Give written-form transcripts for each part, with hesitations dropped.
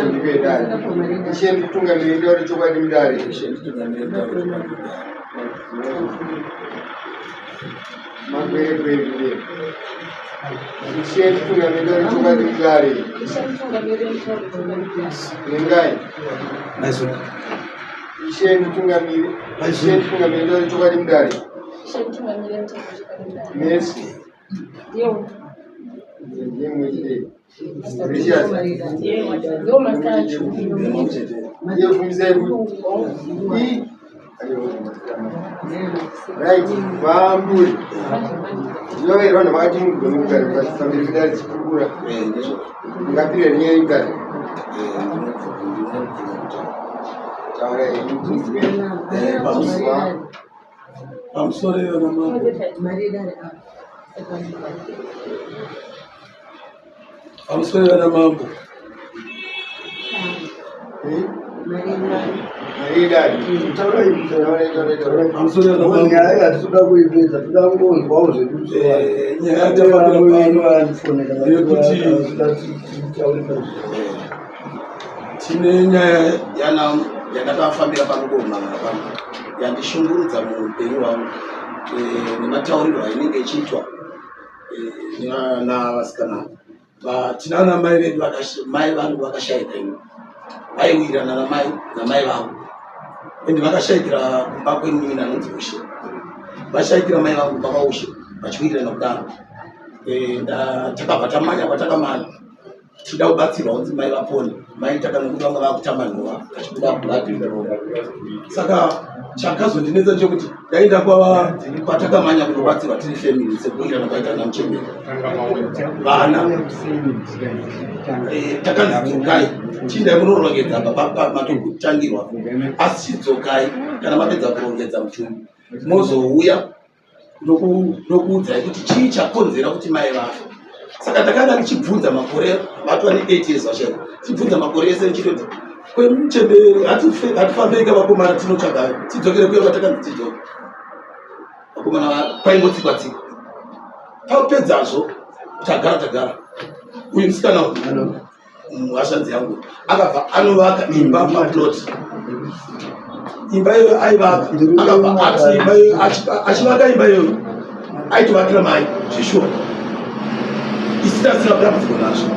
Ndipedare. Ishe nditungamirire nditaure chokwadi mudare. Magwerekwere kudero. Ishe nditungamirire nditaure chokwadi mudare. Nengai. Ishe nditungamirire. Ishe nditungamirire nditaure chokwadi mudare. Mercy. Ndiye mwe Richard. Ndiye fumisai kuti. I. Right, vamburi. Ndiyo vanhu vakati mugone kugara pamberi pedare dzikurukura. Ngapire rinyaya yekugara. Taura henyu tinzwe. Pamusoro vana mambo. Pamusoro vana mambo. Pamusoro vana mambo. Nyaya yatinoda kuipedza toda kungonzwawo zvedu. Nyaya yatafambira pano yekuti tine nyaya yana yandakafambira pano komhangana pano yandishungurudza muupenyu hwangu nemataurirwo ainenge ichiitwa navasikana. Tina ana mai vedu, mai vangu vakashaika ini vaiwirirana namai namai vangu, ende vakashaikira kumba kwemunin'ina anonzi Ushe. Vashaikira mai vangu kumba kwaUshe vachiwirirana kudaro. Takabva tamanya kwatakamanya tichida kubatsirwa kunzi mai vapone. Mai takanokuti vanga vakutamba nhova vachibuda blood muromo. Saka chakazondinetsa ndechekuti ndaenda kwatakamanya kunobatsirwa tiri family sekuwirirana kwaita namuchembere vana. Takanzi dzokai, chiindai munorongedza apa matotangirwa, asi chidzokai kana mapedza kurongedza mutumbi, mozouya ndokuudzai kuti chii chakonzera kuti mai vafa. Saka ndakanga ndichibvunza makore vatwa ne8 years vashaika, tichibvunza makore ese ndichitoti kwemuchembere hatifambei vakomana, tinotsvaga tidzokere kuya kwatakanzi tidzoke. Vakomana kwaingotsikwa tsikwa. Papedzazvo tagara tagara, uyu musikana uyu muhashanzi yangu akabva anovaka imba paplot. Imba iyoyo aivaka, akabva ati imba iyoyo, achivaka imba iyoyo aitovakira mai zveshuwa, isi tasina dambudziko nazvo.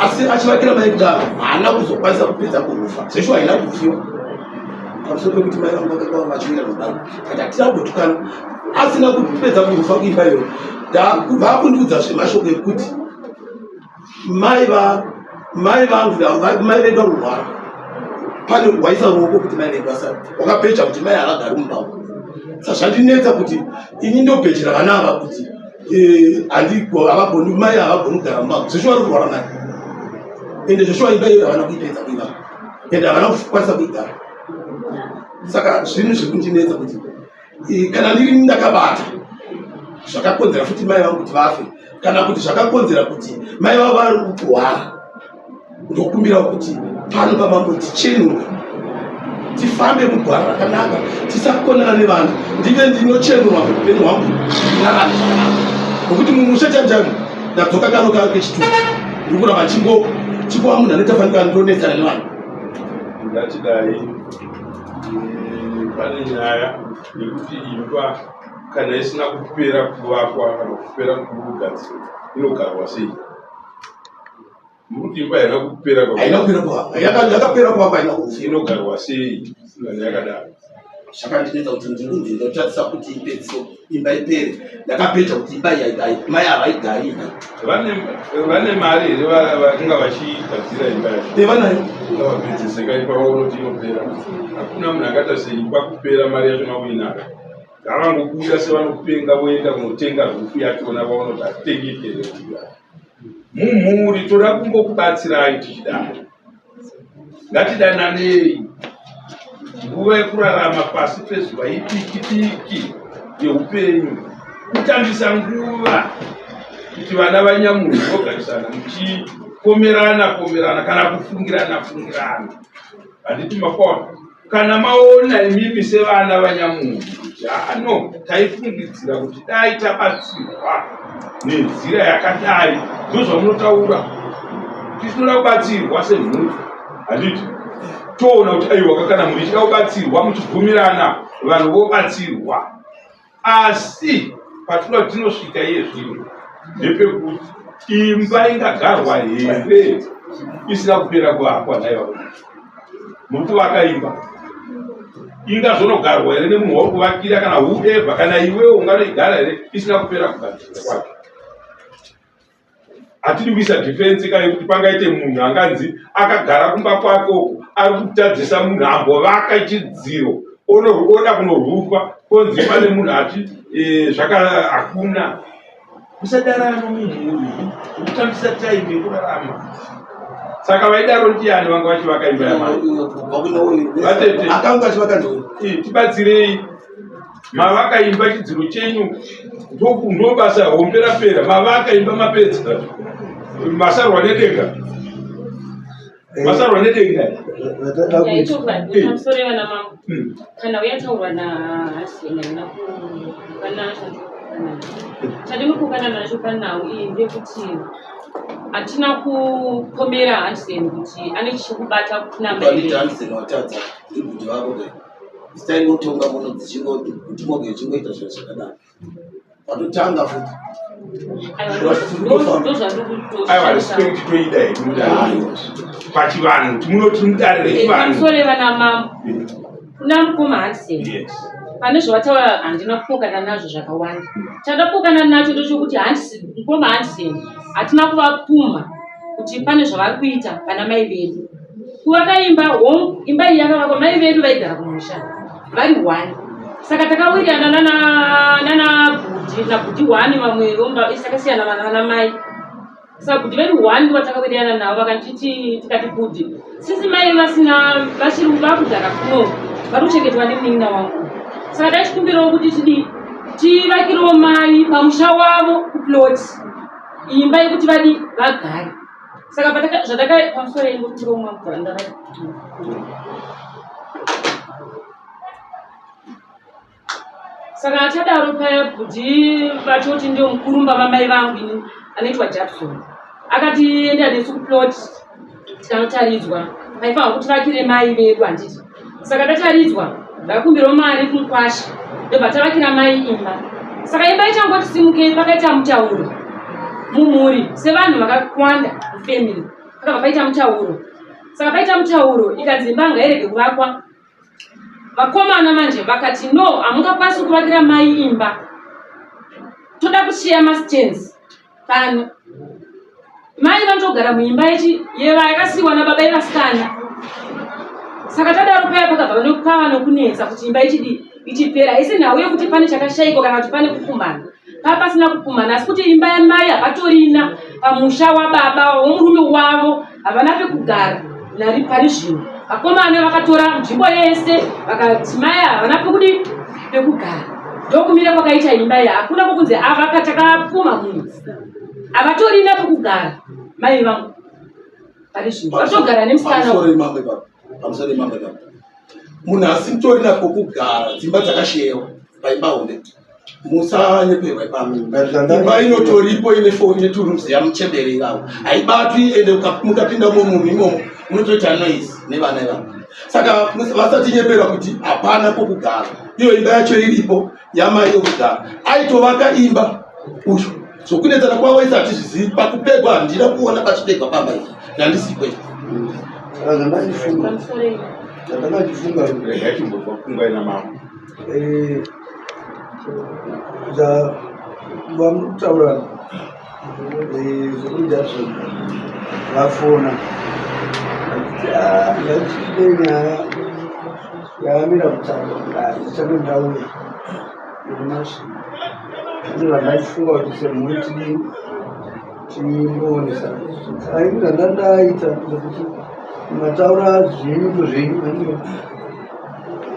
Asi achivakira mai kudaro haana kuzokwanisa kupedza kurufa. Zveshuwa haina kufiwa pamusoro pekuti mai vangu vakanga vachiwira nodaro, kati hatina kumbotukana. Asina kupedza kurufa kuimba iyoyo, vakundiudza zvemashoko ekuti mai va mai vangu, mai vedu vakurwara, pane waisa ruoko kuti mai vedu vasara wakabheja kuti mai havagari mumba umu. Saka zvandinetsa kuti ini ndobhejera vana ava kuti havagoni, mai havagoni kugara mumba umu. Zveshuwa vari kurwara mai, ende zveshuwa imba iyoyo havana kuipedza kuivaka, ende havana kukwanisa kuigara. Saka zvinhu zviri kundinetsa kuti kana ndiri ndakabata zvakakonzera futi mai vangu kuti vafe, kana kuti zvakakonzera kuti mai vavo vari kurwara, ndokumbirawo kuti pano pamambo tichenurwe, tifambe mugwara rakanaka, tisakonana nevanhu, ndive ndinochenurwa upenyu hwangu, ndirarame zvakanaka. Nokuti mumusha chanjani ndadzoka kano kechitutu, ndiri kuramba chingo chingova munhu anoita fanika ndonetsana nevanhu. Ngatidai, pane nyaya yekuti imba kana isina kupera kuvakwa kana kupera kugadzirwa inogarwa sei? Mukuti imba haina kupera, haina kupera kuvakwa, yakapera kuvakwa, haina kufa. Inogarwa sei kana yakadaro? Zvakandinetsa kuti ndiri ndotadzisa kuti ipedziso imba ipere. Ndakapedza kuti imba iyi mai havaigari imba. Vane mari here vakanga vachigadzira imba yacho? Vanayo. Ngavapedzise imba, vaona kuti inopera. Hakuna munhu akaita seimba kupera mari yacho makuinayo. Ngavangobuda sevanopenga voenda kunotenga rufu yachona, vaona kuti hatitengeki here rufu yacho. Mumhuri toda kumbokubatsirai tichidaro. Ngatidananei. Nguva yekurarama pasi pezuva idiki diki yeupenyu, kutambisa nguva kuti vana vanyamunhu vogarisana muchipomerana pomerana kana kufungirana fungirana. Handiti makona? Kana maona imimi sevana vanyamunhu kuti ano taifungidzira kuti dai tabatsirwa nenzira yakadai, ndozvamunotaura. Tisinoda kubatsirwa semhuri, handiti? Toona kuti aiwa kana mhuri ichida kubatsirwa muchibvumirana, vanhu vobatsirwa. Asi patinoda kuti tinosvika iye zvino ndepekuti imba ingagarwa here isina kupera kuvakwa? Nhai vakomana, muri kuvaka imba ingazonogarwa here nemunhu wauri kuvakira kana whoever, kana iwewo unganoigara here isina kupera kugadzirwa kwacho? Hatidi kuisa defense ka yekuti pangaite munhu anganzi akagara kumba kwake uku ari kutadzisa munhu ambovaka chidziro oda kunorukwa konzi pane munhu ati eh, zvaka hakuna kusadarano mumhuri kutambisa time yekurarama. Saka vaidaro ndiani vanga vachivaka imba yamai? Vatete. Akanga achivaka ndiwe. Eh, tibatsirei, mavaka imba chidziro chenyu ndobasa hombe rapera, mavaka imba mapedza, masarwa nedenga, masarwa nedenga. Zvatada kuita Yaitwa pamusoro yevana mambo. Kana uyataurwa naHasina kupana chandinokokana nacho panhau iyi ndeyekuti hatina kupomera Hansen kuti ane chekubata kuna mai Vaniti vedu. Hansen watadza ndibhuti vako ke. Zita inotonga muno dzichingo kuti moge ichingoita zviro zvakadaro. Watotanga futi. Aiwa, ndozvandiri Aiwa, respect toida hedu mudare pachivanhu, munoti mudare rechivanhu. Pamusoro yevana mambo, kuna mukoma Hansen, pane zvavataura handina kupokana nazvo zvakawanda. Chandapokana nacho ndechokuti mukoma Hansen hatina kuvapumha kuti pane zvavari kuita pana mai vedu kuvaka imba. Hongu, imba iyi yakavakwa, mai vedu vaigara kumusha vari one, saka takawirirana nana bhudhi nabhudhi one, vamwe vomba takasiyana vana vana mai. Saka bhudhi vedu one ndo vatakawirirana navo, vakanditi, tikati bhudhi sisi mai vasina vachiri vakugara kuno, vari kuchengetwa nemunin'ina wangu, saka dachikumbirawo kuti tidii tivakirewo mai pamusha wavo kuplot imba yekuti vadi vagare. Saka zvataka pamusoro yengokumbirawo mwa Saka achadaro paya, bhudhi vachoti ndiyo mukurumba vamai vangu ini anoitwa Jackson akati enda nesu kuplot tikanotaridzwa paifanwa kuti vakire mai vedu, handiti? Saka tataridzwa, ndakumbirawo mari kumukwasha, ndobva tavakira mai imba. Saka imba ichangoti simukei, pakaita mutauro mumhuri sevanhu vakawanda mufamily, pakabva paita mutauro. Saka paita mutauro, ikanzi imba ngairege kuvakwa. Vakomana manje vakati no, hamungakwanisi kuvakira mai imba, toda kushiya mastands pano, mai vanotogara muimba yechi yeva yakasiyiwa nababa yevasikana. Saka tadaro paya pakabva pava nokunetsa kuti imba ichidii ichipera. Isi nhau yekuti pane chakashayikwa kana kuti pane kupumhana, paa pasina kupumhana, asi kuti imba yamai hapatorina pamusha wababa womurume wavo, havana pekugara nari pari zvino. Vakomana vakatora nzvimbo yese, vakati mai havana pekudi pekugara. Ndokumira kwakaita imba iyi, hakuna kwokunzi avaka takapfuma munhu, havatorina pekugara mai vangu pari zvino, vatogara nemusikana. Pamusoro imambo ipapo. Pamusoro imambo ipapo. Munhu asitorina pokugara, dzimba dzakasheyewa paimba hombe. Musanyeperwa ipapo. Imba inotoripo ine four, ine two rooms yamuchembere ivavo haibatwi, ende mukapinda momunhu imomo munotoita noise nevana ivavo. Saka vasatinyeperwa kuti hapana pokugara. Iyo imba yacho iripo yamai yokugara. Aitovaka imba uyu, zvokunetsana kwavo isi hatizvizivi. Pakupegwa handina kuona pachipegwa pamba izvi, ndandisipo izvi. Saka zvandachifunga Pamusoro iyi. Zvandandachifunga Regai timbobva pfungwa ina mambo. Vamutaura zvekuti Jackson vafona vachiti, "Ah, ngatichide nyaya yaamira kutaura kudai, ndichange ndauya nekuMasvingo." Ndizvo zvandachifunga kuti semhuri tidii timboonesana. Saka ini zvandandaita ndezvekuti mataura zvenyuto zvenyu, handiti?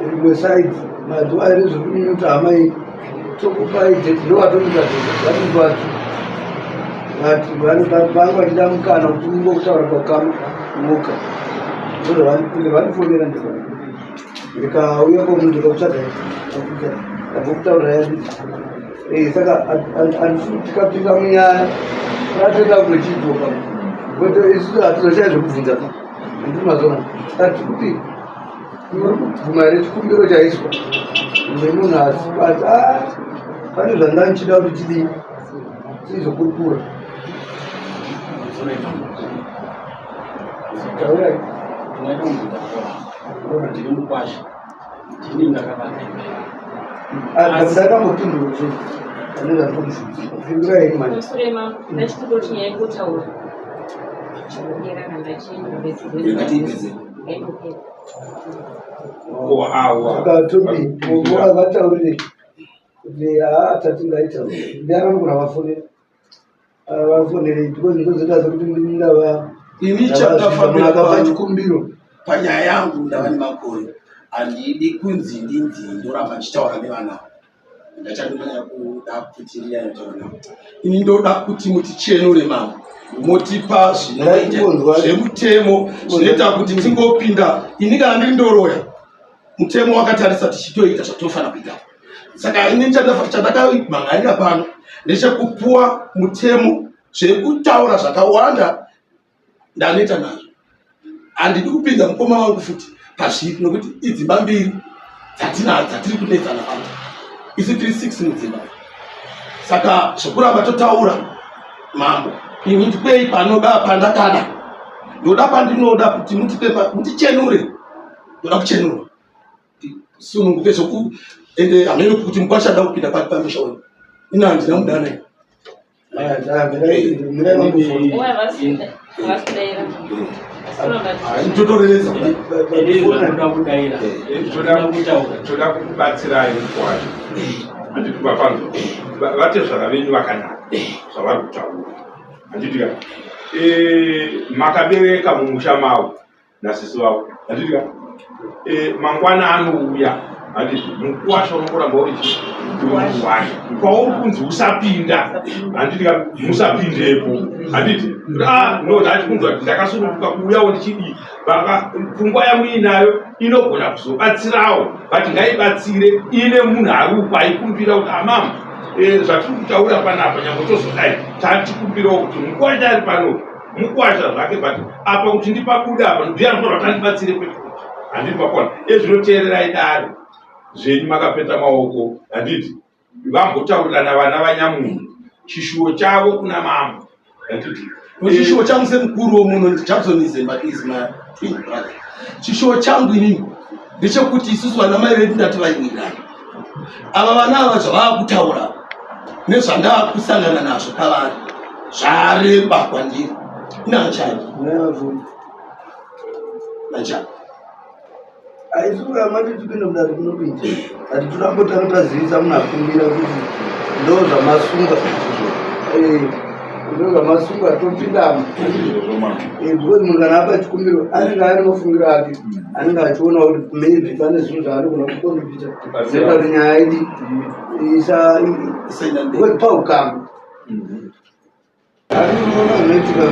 Rimwe side mazuva ere zvekunyuta hama iyi, tokupai date, ndovatomuka vati vati vanga vachida mukana kuti mungokutaura kwakama muka, ndozvavanifonera ndikauya komunhu ndikakutsvaga ndambokutaurira yanditi. Saka handisi tikapinda munyaya ratenda kuchidzoka. Kwete isu hatizoshaya zvekubvunza ka. Handiti mazona. Tati kuti muri kubvuma here chikumbiro chaiswa nemunhu asi ati ah pane zvandanga ndichida kuti tidii tizokurukura. Taurai. Ndiri mukwasha. Ndini ndakavaka imba. Ndakambopindura kuti ane zvandiri henyu manje. Surema, ndachikumbira kuti nyaya ingotaura. Chingopera kana Ngatiipedze. Ngaingopera. Ko awa. Saka Tobi, vataurire kuti haa tati ngaitaure. Ndiani anogona vafonera? Vafonere because ndozoita sekuti ndava Ini chandafambira akapa pano chikumbiro. panyaya yangu ndava nemakore handidi kunzi ndinzi ndoramba ndichitaura nevana ava. Ndachandonyanya kuda kutirira kutaura navo. Ini ndoda kuti mutichenure mama motipa zvinoita Ngatimbonzwa. zvemutemo zvinoita kuti tingopinda. Ini kana ndiri ndoroya mutemo wakatarisa tichitoita zvatinofanira kuita. Saka ini chandakamhangarira pano ndechekupuwa mutemo zvekutaura zvakawanda ndanoita nazvo. Handidi kupinza mukoma wangu futi pazviri nokuti idzimba mbiri dzatinadzo dzatiri kunetsana pano. Isu tiri 6 mudzimba. Saka zvekuramba totaura mambo, ini ndipei panoda pandakada. Ndoda pandinoda kuti mutipe mutichenure. Ndoda kuchenurwa. Sununguke zvoku ende hameno kuti mukwasha ada kupinda pati pamisha uyu. Ini handina mudana ini. Mirai vambofona. Oya vasi kudaira. Totoreresa kudai. Ini zvandinoda kudaira. Ndinoda kutaura. Toda kukubatsirai mukwasha. Handiti vapanzwa. Vatezvara venyu vakanaka zvavari kutaura. Handiti ka? Makabereka mumusha mavo nasisi vavo. Handiti ka? Mangwana anouya. Handiti mukwasha unongoramba uri chii? Uri mukwasha. Kwauri kunzi usapinda. Handiti ka? Musapindepo. Handiti? Ah, no, ndati kunzwa kuti ndakasununguka kuuyawo ndichidii. Baba, pfungwa yamuinayo inogona kuzobatsirawo, but ngaibatsire ine munhu ari uko aikumbira kuti amama zvatiri kutaura panapa nyangwe tozodai tatikumbirawo kuti mukwasha ari pano mukwasha zvake, but apa kuti ndipabuda apa ndiye anofanira kuti andibatsire kwete kuti handiti pakona ezvinoteererai dare zvenyu makapeta maoko. Handiti vambotaurirana vana vanyamunhu chishuwo chavo kuna mambo. Handiti Chishuwo changu semukuru womuno, Jackson is my twin brother. Chishuwo changu inini ndechekuti isusu vana mai vedu ndati vaiwirirana. Ava vana ava zvavava kutaura nezvandava kusangana nazvo pavari zvareba kwandiri. Inanchani Mirai vafona. nanchani. Aisu amati tipinde mudare tinopinda. Ati toda tazivisa munhu akumbira kuti ndo zvamasunga. Ndo zvamasunga topindamo. Because munhu kana apa chikumbiro anenge ane mafungiro ake, anenge achiona kuti maybe pane zvinhu zvaanogona kucontributa zvinoita kuti nyaya idi isa Isaenda mberi. Because paukama asi unoona zvinoitika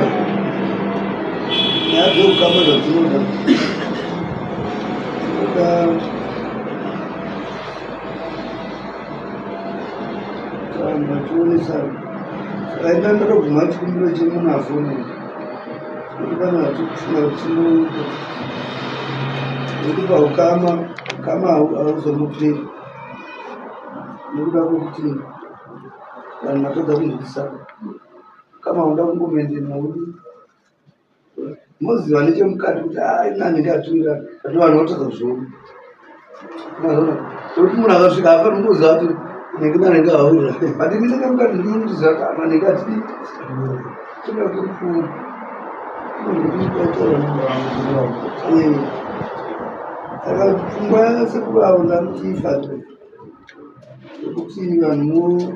nyaya dzeukama zvadzinoda dzinoda vanhu vachionesana. Saka ina ndoda kubvuma chikumbiro chemunhu afone kuti pane vatikufunga kuti chinoita nekuti paukama ukama hauzomboperi nekuda kwekuti vanhu vatadza kunzwisisana. Kama unoda kungomendena uri moziva nechemukati kuti a inani ndikatwira, but vanhu votadza kuzviona. Mazoona kuti munhu akasvika hafaniri kuziva kuti nenge nanenge aurira, but ini nechemukati ndinoziva kuti apa nenge atidi toda kuri. Saka pfungwa yasekuru avo ndamuchiifarira yekuti vanhu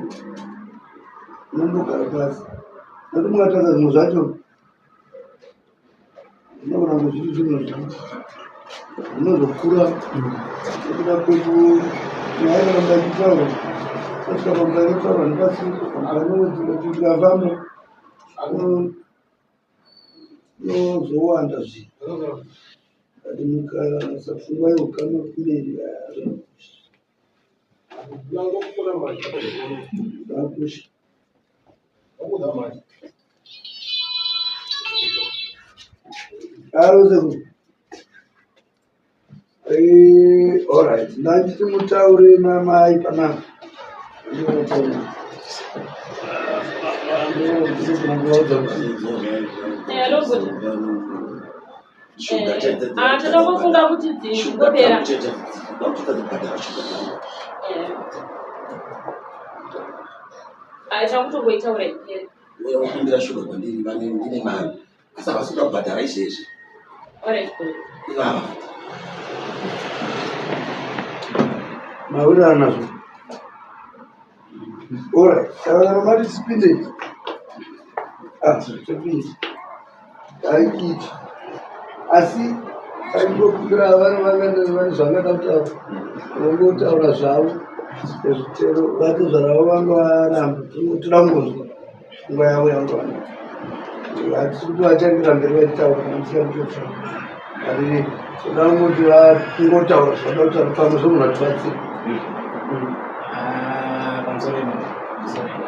munombogara pasi, nekuti mungatadza zvimwe zvacho zvinogona kunge zviri zvinhu zvinozokura nekuda kweku nyaya ikaramba ichitaurwa, osvika pamba inotaurwa nepasipo pamba tikafamba inozowanda zvinhu, but mukaisa pfungwa yeukama kumberi zvakakosha. Alo sekuru. Eh, alright. Ndanditi mutaure namai panapa. Hello, good. Ah, toda kuti dzingopera. Ah, takutongoitaura ipere. Uya wokumbira shuga kwandiri vane ndine mari asi havasi kuda kubhadhara izvezvi. Alright, good. Ivava. Mawirirana nazvo. Alright. Saka kana mati tipinde. Ah, tipinde. Aikichi. Asi taingokumbira vane vane zvavangada kutaura. Vangotaura zvavo. Chero vatezvara vavo vanga varamba. Toda kungonzwa nguva yavo yavanga vanayo. Hatisi kuti vachangira mberi vachitaura kana musina kutotaura. Ari toda kungoti vangotaura zvavanoda kutaura pamwe zvogona kutibatsira. Ah, pamusoro ino, pamusoro ino.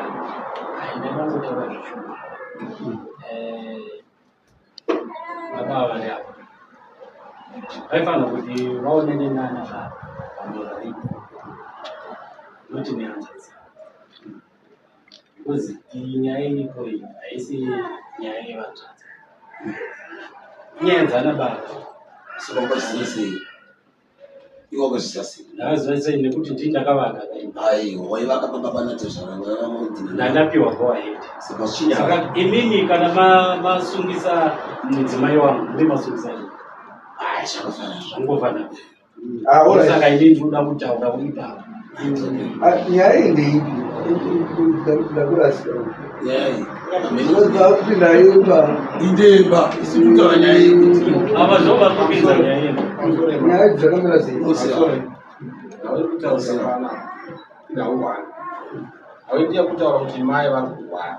Hai, ndakangotaura zvishoma. Eh, baba ava vari apa. Vaifanira kuti vaonene nana baba pamwe varipo. Not nehanzvadzi. Because iyi nyaya iripo iyi haisi nyaya yevanzvadzi. Inyaya dzana baba. Saka ukaziva sei? Iwe wakaziva sei? Ndakaziva sei nekuti ndini ndakavaka kaimba. Aiwa, waivaka pamba pana tezvara vaiva Ndandapiwa go ahead. Saka chinya. Saka imimi kana masungisa mudzimai wangu, muri masungisa ini. Ai, zvakafanana. Zvangofanana. Ah, alright. Saka inini ndinoda kutaura ipapo. Ah, nyaya iyi ndeipi? Ndakurasika. Nyaya iyi. Ndinonzwa kupinda imba. Indemba, isi kutaura nyaya iyi kuti. Ava ndo vari kupinza nyaya ino. Nyaya idzi dzakamira sei? Hauiti kutaura kuti mai vari kurwara.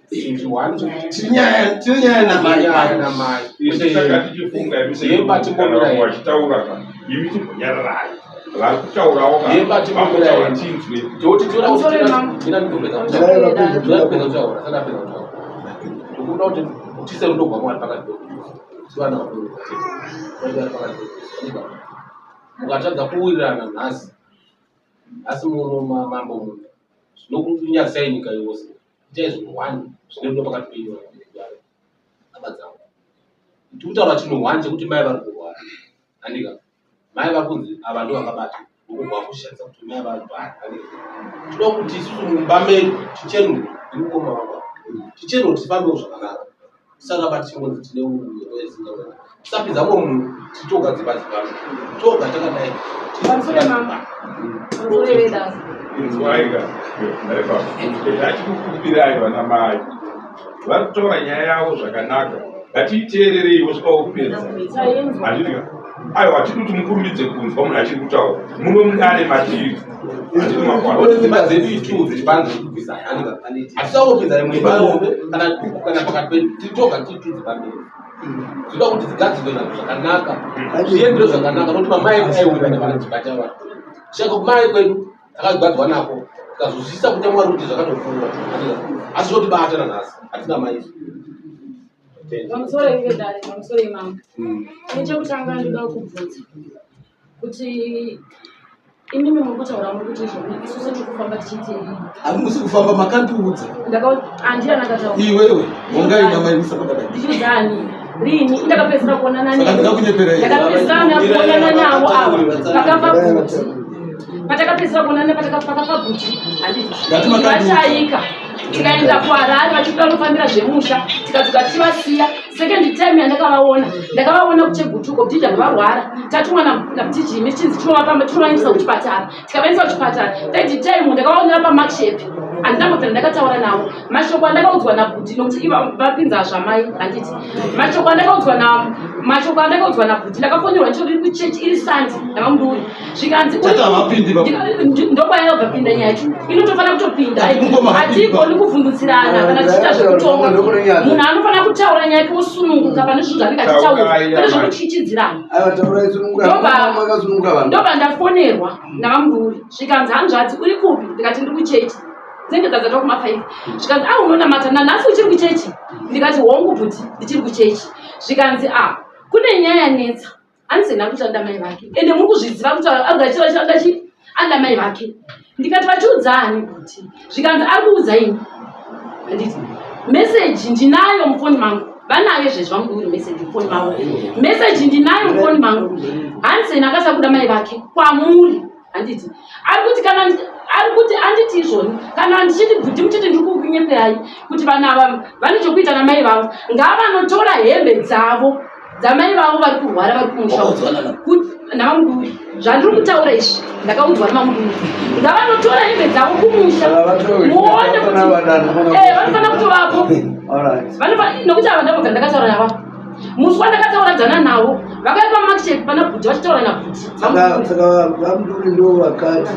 Tiri nyaya, tiri nyaya namai. Nyaya namai. Isu saka tichifunga imi Yemba sekuru kana timbomira vamwe vachitaura ka imi timbonyararai. Vari kutaurawo ka Yemba timbomira vambotaura imi. tinzwe. Toti toda kuti Pamusoro imam. ina ndikupedza Dai kutaura. vapedza Toda kupedza kutaura, saka apedza kutaura. Tokuda kuti tise rudo rwaMwari pakati pedu. Sevana vadoko tete. Rudo pakati pedu. Mukatadza kuwirirana nhasi, asi muno mambo muno. Zvinokunyadzisai nyika yose. Itai zvinhu one zvine rudo pakati penyu hama dzangu. Tiri kutaura chinhu one chekuti mai vari kurwara. Andika. Mai vari kunzi ava ndo vakabata. Uko kwakushandisa kuti mai vari kurwara. Andika. Tinoda kuti isusu mumba medu tichenurwe nemukoma wangu. Tichenurwe tifambewo zvakanaka. Tisaramba tichingonzi tine uwezinga. Tisapinza mumwe munhu titoga dzimba dzepano. Toga takadai. Pamusoro imam. Pamusoro ivedasi. Inzwai ka. Naipa. Ndachikukumbirai vana mai. Vari kutaura nyaya yavo zvakanaka. Ngatiiteererei vosvika vopedza. Tainzwa. Handiti ka? Aiwa, hatidi kuti mukurumidze kunzwa munhu achiri kutaura. Muno mudare matiri. Handiti makwana. Nokuti dzimba dzedu itu dziri panze kubvisai. Andika. Hatisangopinza rimwe imba hombe kana duku kana pakati pedu. Tiri toga tiri tu dzimba mbiri. Zvinoda kuti dzigadzirwe nazvo zvakanaka. Zviendere zvakanaka nokuti mamai edu aiwirirana kana chibata vanhu. Saka kumai kwedu takagadzwa nako tikazozviisa kuna Mwari kuti zvakatopfuura. Andika. Asi zvotibata nanhasi hatina mai. Pamusoro ivedare, pamusoro imam. Chinhu chekutanga ndoda kubvunza kuti imimi muri kutaura muri kuti izvoni isusu tiri kufamba tichiitei? Hamusi kufamba makandiudza. Handina ndakataura. Iwewe, wangai namai musakadai. Ndichiudza ani? Rini? Indakapedzisira kuonana Saka ndingakunyepera here? Ndakapedzisira kuonana navo ava pakafa bhuti. Patakapedzisira kuonana pakafa bhuti. Handiti. Ndati makandiudza. Vashaika. Tikaenda kuHarare vachikuda kunofambira zvemusha tikadzoka tichivasiya. Second time yandakavaona ndakavaona kuChegutu uko Butiji varwara. Tatumwa naButiji imi chinzi tinovapamba tinovaendesa kuchipatara. Tikavaendesa kuchipatara. Third time ndakavaonera paMarkshape. Handina mbobvira ndakataura navo. Mashoko andakaudzwa naBhuti nokuti ivo vapinza zvamai handiti. Mashoko andakaudzwa na mashoko andakaudzwa naBhuti ndakafonerwa ndichiri kuchechi iri Sunday navamuduri. Zvikanzi Tata havapindi baba. ndokwayakabva pinda nyaya yacho inotofanira kutopinda Ati mukoma havapindi hatigoni baba. kuvhundutsirana kana tichiita zvekutonga munhu anofanira kutaura nyaya yake osununguka pane zvinhu zvaanenge achitaura Taurai, pane amai. zvekutyityidzirana Aiwa taurai sununguka. Makasununguka vanhu. ndobva ndafonerwa navamuduri zvikanzi hanzvadzi uri kupi ndikati ndiri kuchechi Dzinenge dzadzatwa kuma 5. Zvikanzi a unonamata nanhasi uchiri kuchechi? Ndikati hongu bhuti ndichiri kuchechi. Zvikanzi a kune nyaya yanetsa. Hanzi nhasi uchada mai vake. Ende muri kuzviziva kuti agachira chanda chi ada mai vake. Ndikati vachiudza ani bhuti? Zvikanzi ari kuudza ini. Handiti message ndinayo mufoni mangu. Vanayo izvezvi vamuduri message mufoni mangu. Message ndinayo mufoni mangu. Hansen akasakuda mai vake kwamuri. Handiti ari kuti kana ari kuti anditi izvoni kana ndichiti bhuti muchiti ndiri kukunyeperai kuti vanhu ava vane chokuita namai vavo ngavanotora hembe dzavo dzamai vavo vari kurwara vari kumusha navamuduri zvandiri kutaura izvi ndakaudzwa namamuduri ngavanotora hembe dzavo kumusha muone kuti eh, vanofanira kutovapo nokuti ava ndabva ndakataura navo musi wandakatauradzana navo vakaipa pamakshek pana bhuti vachitaura nabhuti saka vamuduri ndo vakati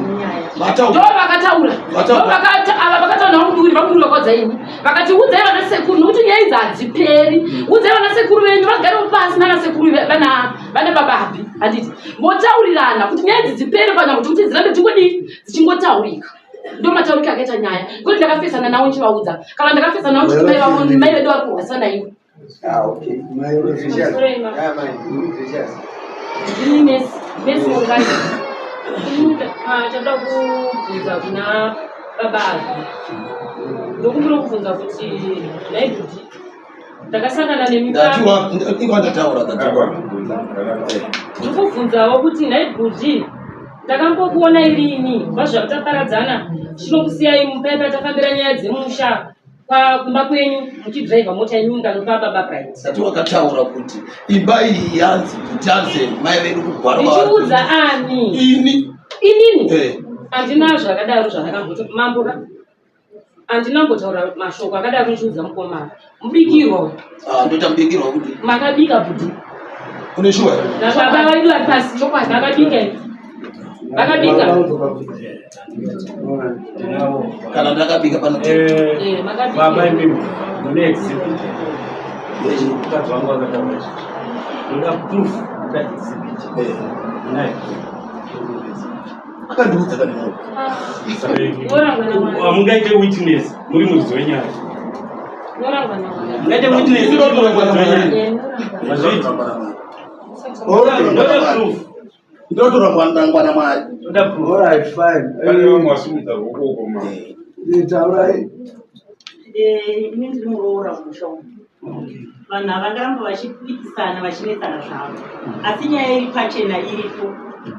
ndo vakataura ava vakataura navamuduri vamuduri vakaudza ini vakati udzai vana sekuru nokuti nyaya idzi hadziperi mm. udzai vana sekuru venyu vagarewo pasi nana sekuru vana bababi handiti motaurirana kuti nyaya idzi dzipere panyama kuti kuti dzirambe dzingodii dzichingotaurika ndo mataurika akaita nyaya kuti ndakafesana navo ndichivaudza kana ndakafesana navo chiti mai vavo mai vedu vari kurwasana ivo Ah, okay. Ndini Messi, Messi Mongani. Chada kubvunza kuna baba Abi. Ndokumbira kubvunza kuti nhai bhuti ndakasangana nemi ndataura ndikubvunzawo kuti nhai bhuti ndakambokuona irini vazvataparadzana chinokusiyai mupaipa tafambira nyaya dzemusha Kumba kwenyu muchidriver mota yenyu mukanopa baba Bright. Sati wakataura kuti imba iyi yanzi kutanze mai vedu kugwara. Ndichiudza ani? Ini. Inini? Eh. Handina zvakadaro zvandakamboti mambo ka. Handina kumbotaura mashoko akadaro ndichiudza mukomana. Mubikirwa uyu. Ah, ndoita mubikirwa kuti. Makabika bhudhi. Une shuwa? Nababa vedu vari pasi. Chokwadi makabika ivi. Makabika. Kana ndakabika pano. Eh, eh makabika. Baba imimi mune exhibit. Mukadzi wangu akataura izvi. Ndoda proof ndoda exhibit. Eh. Nayo. Akandiudza kana mwana. Hamungaite witness muri muridzi wenyaya. Mungaite witness muri muridzi wenyaya. Mazviita. Ndoda proof. Ndotora ngwana mwari. Alright, fine. Pane vamwe vasimudza ruoko uko ma. Eh, taurai. Eh, ini ndiri muroora mumusha umu. Vanhu ava vangaramba vachipikisana vachinetsana zvavo, asi nyaya iri pachena iripo.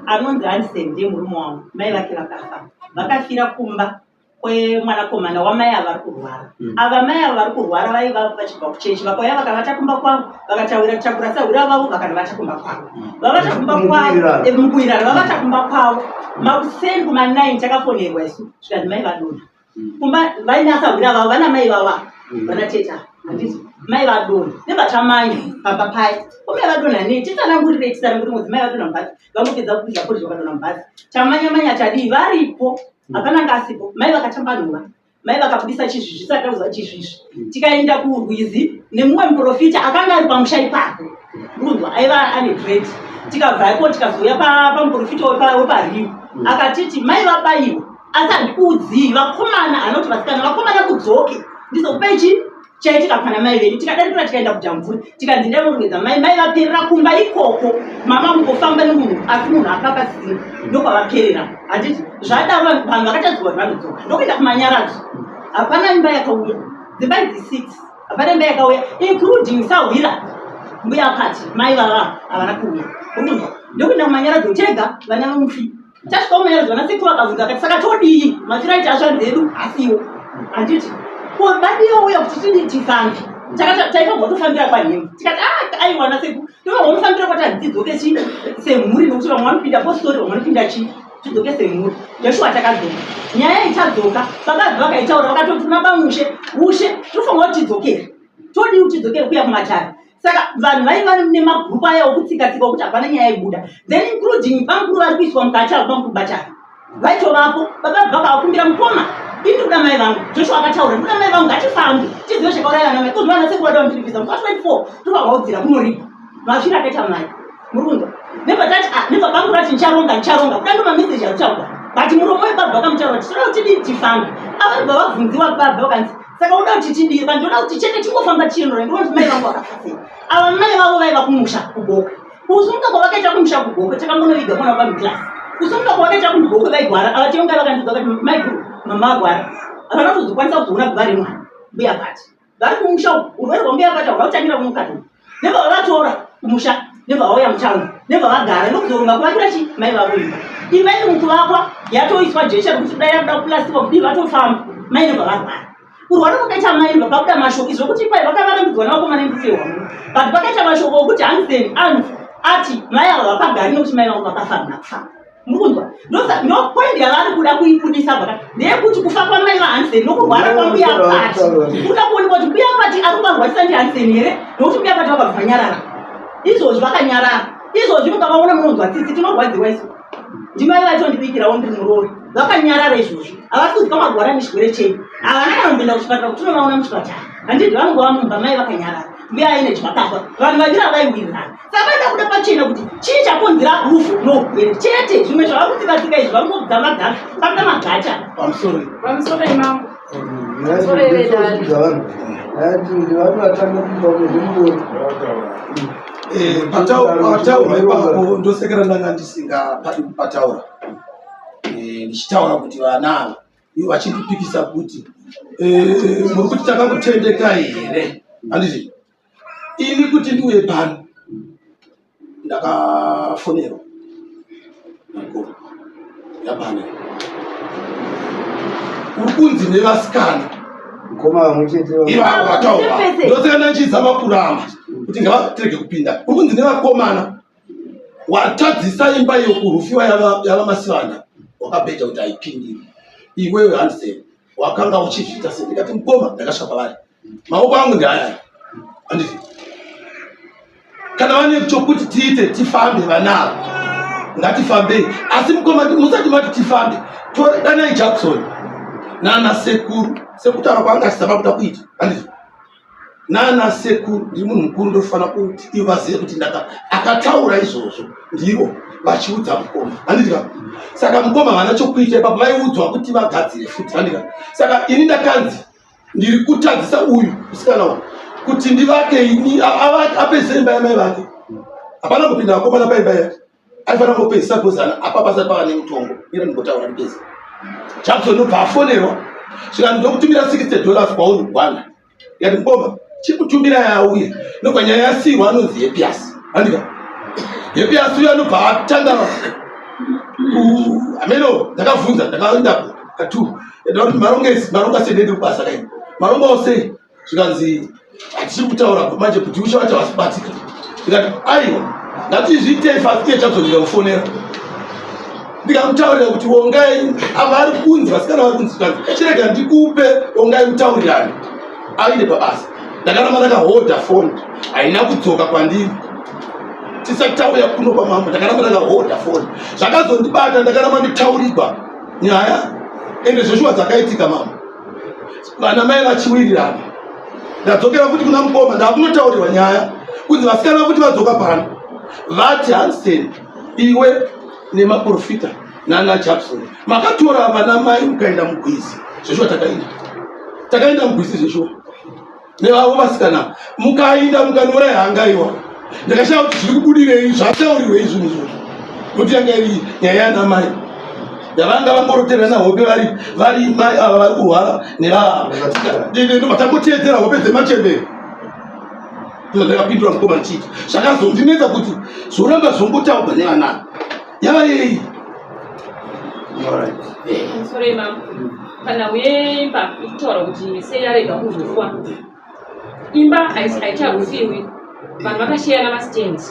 Anonzi Anderson ndiye murume wangu, mai vake vakafa, vakafira kumba kwemwanakomana wamai ava vari kurwara mm. Ava mai ava vari kurwara vaiva vachibva kuchechi vakauya vakavata kumba kwavo vakatawira takura sahwira vavo vakanovata kumba kwavo mm. Vavata kumba kwavo eh, mukuwirana vavata kumba kwavo makuseni kuma 9 takafonerwa isu zvikanzi mai vadonha mm. Kumba vaina sahwira vavo vana mai vava vana teta handiti mai vadonha nevatamanya pamba paya komai vadonha nei titsanangurire titsanangurire mudzimai vadonha mubhazi vangopedza kupinza poriji vakadonha mubhazi tamanya manya tadii varipo hapana anga asipo mai vakatambanura mai vakabudisa chizvizvi sati takuziva chizvizvi mm. tikaenda kurwizi nemumwe muprofita akanga ari pamusha ipapo ndunzwa aiva ane dread tikabva iko tikazouya pamuprofita wepariu mm. akatiti mai vabayiwa asi handikuudzii vakomana anoti vasikana vakomana kudzoke ndizokupai chii chaitika pana mai venyu tikadarikira tikaenda kujamvuri tikanzi ndai vorongedza mai mai vaperera kumba ikoko mama mungofamba nemunhu asi munhu akapasisina ndokwavaperera handiti zvadaro vanhu vakatadzirwa kuti vanodzoka ndokuenda kumanyaradzo hapana imba yakauya dzimba idzi six hapana imba yakauya including sahwira mbuya pati mai vava havana kuuya urikuzwa ndokuenda kumanyaradzo tega vana vemufi Tasvika kumanyaradzo vana sekuru vakabvunza akati saka todii mafiro aiti ashanzi edu asiwo handiti ko vadiwa uya kuti tidii tifambe taifanirwa kutofambira kwanhema tikati ah, aiwa na sekuru tofanirwa kufambira kwati hanzi tidzoke chi semhuri nokuti vamwe vanopinda postori vamwe vanopinda chi tidzoke semhuri joshua takadzoka nyaya ichadzoka baba vakaitaura vakatoti kuna bamushe ushe tofanirwa kuti tidzokere todii kuti tidzokere kuya kumatare saka vanhu vaiva nemagrupu aya okutsika tsika okuti hapana nyaya yaibuda then including bamukuru vari kuiswa mukati avo bamukuru batari vaitovapo baba vakavakumbira mukoma ini ndikuda mai vangu joshua akataura ndikuda mai vangu ngatifambe tizive zvakauraya vana mai kozvana sekuru vada vandiripisa musi wa 24 tokavaudzira kunoripa mafiro akaita mai muri kunzwa nebva tati ah nebva bamukuru ati ndicharonga ndicharonga kuda ndomameseji arikutaurwa. But muromo webaba vakamutaura kuti toda kuti tidii tifambe. Ava ndobva vabvunziwa baba vakanzi saka uda kuti tidii vandoda kuti chete tingofamba tichiendora ndinoona kuti mai vangu vakafa sei. Ava mai vavo vaiva kumusha kuGokwe. Kusunga kwavakaita kumusha kuGokwe takangonoviga mwana wababa Kusunga kwavakaita kuGokwe vaigwara ava tionga vakandiudza vakati maiguru mama vagwara. Havana kutozokwanisa kuzoona guva remwana mbuya Pati. Vari kumusha uku urwere hwambuya Pati hauda kutangira kumukati uku. Nebva vavatora kumusha nebva vauya mutown nebva vagara ndokuzoronga kuvakira chi mai vavo imba. Imba iri mukuvakwa yatoiswa jecha rekuti dai yakuda kuplastikwa kudii vatofamba mai nebva varwara. Kurwara kwakaita mai nebva pabuda mashoko izvo kuti kwai vakavarambidzwa nevakomana ndifehwa but pakaita mashoko okuti hanzeni anzi ati mai ava vapagari nekuti mai vangu vakafa hamuna kufamba. Murikunzwa? Ndo point yavari kuda kuibudisa apa ndeyekuti kufa kwamai vaHansen nokurwara kwambuya Pati. Kuda kuonekwa kuti mbuya Pati ari kuvarwarisa ndiHansen here nokuti mbuya Pati vakabva vanyarara. Izvozvi vakanyarara. Izvozvi mukavaona munonzwa tsitsi tinorwadziwa isu. Ndimai vacho ndibikirawo ndiri muroori. Vakanyarara izvozvi. Havasi kuziva magwara nechirwere chei. Havana kana kumboenda kuchipatara kuti tinovaona muchipatara. Handiti vanongova mumba mai vakanyarara. Mbuya aine zvakafa. Vanhu vaviri havaiwirirana. Saka vaida kuda pachena kuti chii chakonzera rufu nourwere chete. Zvimwe zvava kutsivatsika izvi vangobva magaka pakuda magacha. Pamusoro. Pamusoro imambo. Pataurwa ipapo ndosekera ndanga ndisingapadi kupataura ndichitaura kuti vana ava ivo vachindipikisa kuti muri kuti takakutendekai here handiti ini kuti ndiuye pano ndakafonerwa namukoma yapano uri kunzi nevasikana mukoma vamwe chete ivavo vataura ndosaka ndachizama kuramba kuti ngavatirege kupinda uri kunzi nevakomana watadzisa imba iyo kurufiwa yava masivanda wakabheja kuti haipindiri iwewe handisei wakanga uchizviita sei ndikati mukoma ndakasvika pavari maoko angu ndeaya handiti kana vane chokuti tiite tifambe vanavo ngatifambei asi mukoma musati mati tifambe danai jackson nana sekuru sekutaura kwaanga achizama kuda kuita handiti nana sekuru ndiri munhu mukuru ndofanira kuti ivo vazive kuti ndaka akataura izvozvo ndivo vachiudza mukoma handiti ka saka mukoma havana chokuita ipapo vaiudzwa kuti vagadzire futi handiti ka saka ini ndakanzi ndiri kutadzisa uyu musikana uyu kuti ndivake ini apedzise imba yamai vake hapana kupinda vakomana paimba yake aifanira kungopedzisa kuzana apa pasati pava nemutongo ira ndimbotaura ndipedze Jackson ndobva afonerwa zvikanzi ndokutumira 60 dollars kwauri kugwanda yati mukoma chikutumira yauye ndobva nyaya yasiiwa anonzi hepias andika hepias uyo anobva atanga ameno ndakavhunza ndakaenda katu ndakuti marongesi maronga sei ndende kubasa kai marongawo sei zvikanzi hatisi kutaura manje kuti ushe wacho havasi kubatika ndikati aiwa ngatizviitei fast iye jackson ndikamufonera ndikamutaurira kuti wongai ava vari kunzi vasikana vari kunzi zvikanzi chirega ndikupe wongai mutaurirane ainde pabasa ndakaramba ndakahodha foni haina kudzoka kwandiri tisati tauya kuno kwamambo ndakaramba ndakahodha foni zvakazondibata ndakaramba nditaurirwa nyaya ende zveshuwa dzakaitika mama vana mai vachiwirirana ndadzokera futi kuna mukoma ndakunotaurirwa nyaya kunzi vasikana futi vadzoka pano vati hansen iwe nemaprofita nana jackson makatora vana mai mukaenda mugwizi zveshuwa takaenda takaenda mugwizi zveshuwa nevavo vasikana mukainda mukanouraya hangaiwa ndakashaya kuti zviri kubudirei zvataurirwei zvinhu izvozvo nokuti yanga iri nyaya yana mai yavanga vangoroterana hope vari vari mai ava vari kurwara nevava ndobva tangoteedzera hope dzemachembere ndakapindura mukoma ndichiita zvakazondinetsa kuti zvoramba zvongotaurwa nevana yava yei Sorry ma'am. Kana uyeimba ikutaura kuti sei yarega kuzofwa. Imba haicharufiwi. Vanhu vakashiyana mastand.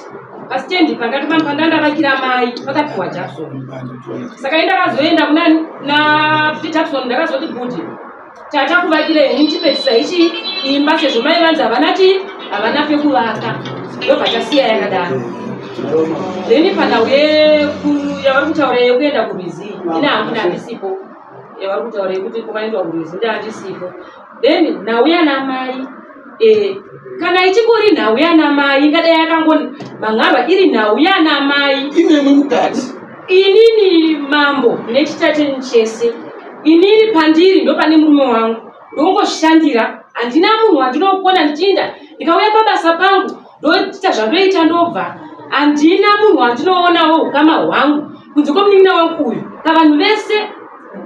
Pastand pakati pandandavakira mai pakapiwa Jackson. Saka indakazoenda kuna na Jackson ndakazoti bhuti tatakuvakira henyu chipedzisa ichi imba sezvo mai vanzi havana chi havana pekuvaka ndobva tasiya yakadaro then panhau yavari kutaura yekuenda kurwizi ine hangu ndandisipo yavari kutaura yekuti kwakaendwa kurwizi ndandisipo then nhau yana mai eh, kana ichingori nhau yana mai ingadai yakangomhan'arwa iri nhau yana mai inemwe mukati. Inini mambo nechita chenyu chese, inini pandiri ndopane murume wangu, ndongoshandira, handina munhu wandinokona ndichiinda. Ndikauya pabasa pangu ndoita zvandoita ndobva, handina munhu wandinoonawo ukama hwangu kunze kwemunin'ina wangu uyu. Pavanhu vese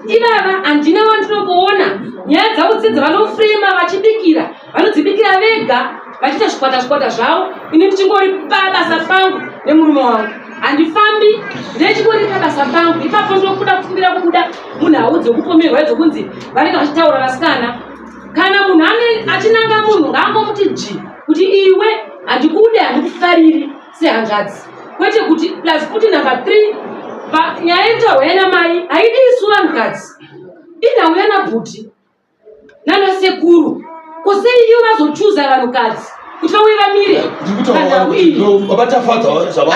ivava handina wandinoboona. Nyaya dzavo dzese dzavanofrema vachibikira, vanodzibikira vega vachiita zvikwata zvikwata zvavo. Ini ndichingori pabasa pangu nemurume wangu, handifambi, ndechingori pabasa pangu ipapo. Ndinokuda kufumbira kubuda munhau dzekupomerwa idzokunzi vanenge vachitaura vasikana. Kana munhu achinanga munhu ngaangomuti dzvi kuti iwe handikude, handikufariri sehanzvadzi, kwete kuti plus futi number 3. Nyaya yekutaurwa yana mai haidi isu vanhukadzi, inhau yana bhuti nana sekuru. Kosei ivo vazochuza vanhukadzi kuti vauye vamire panhau iyi? Vabatafadza.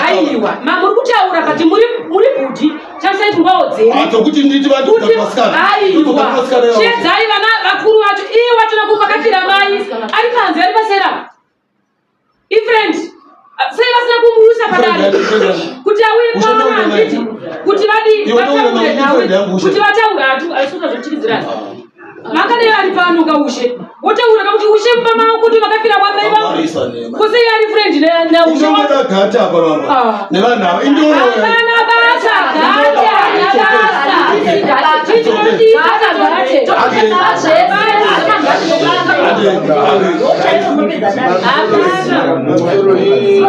Aiwa, muri kutaura, but muri bhudhi, shandisai pfungwawo dzenyu. Dzokuti nditi Kuti aiwa, chiedzai vana vakuru vacho. Iye wacho nakuru vakafira mai ari panze, ari pasera ifriend. Sei vasina kumuisa padare kuti auye pano, handiti? Kuti vadi vataure nawe, kuti vataure hatu aisuta zvochikidzirana. Vakadai vari pano kaushe, votaura kakuti ushe mumba mavo kuti vakafira kwamai vavo. Kosei ari friend naushe? Inongoda gata apa baba. Ah. Nevanhu ava indoro. Hapana basa, gate hana basa. Chichinotiisa gate. Hapana.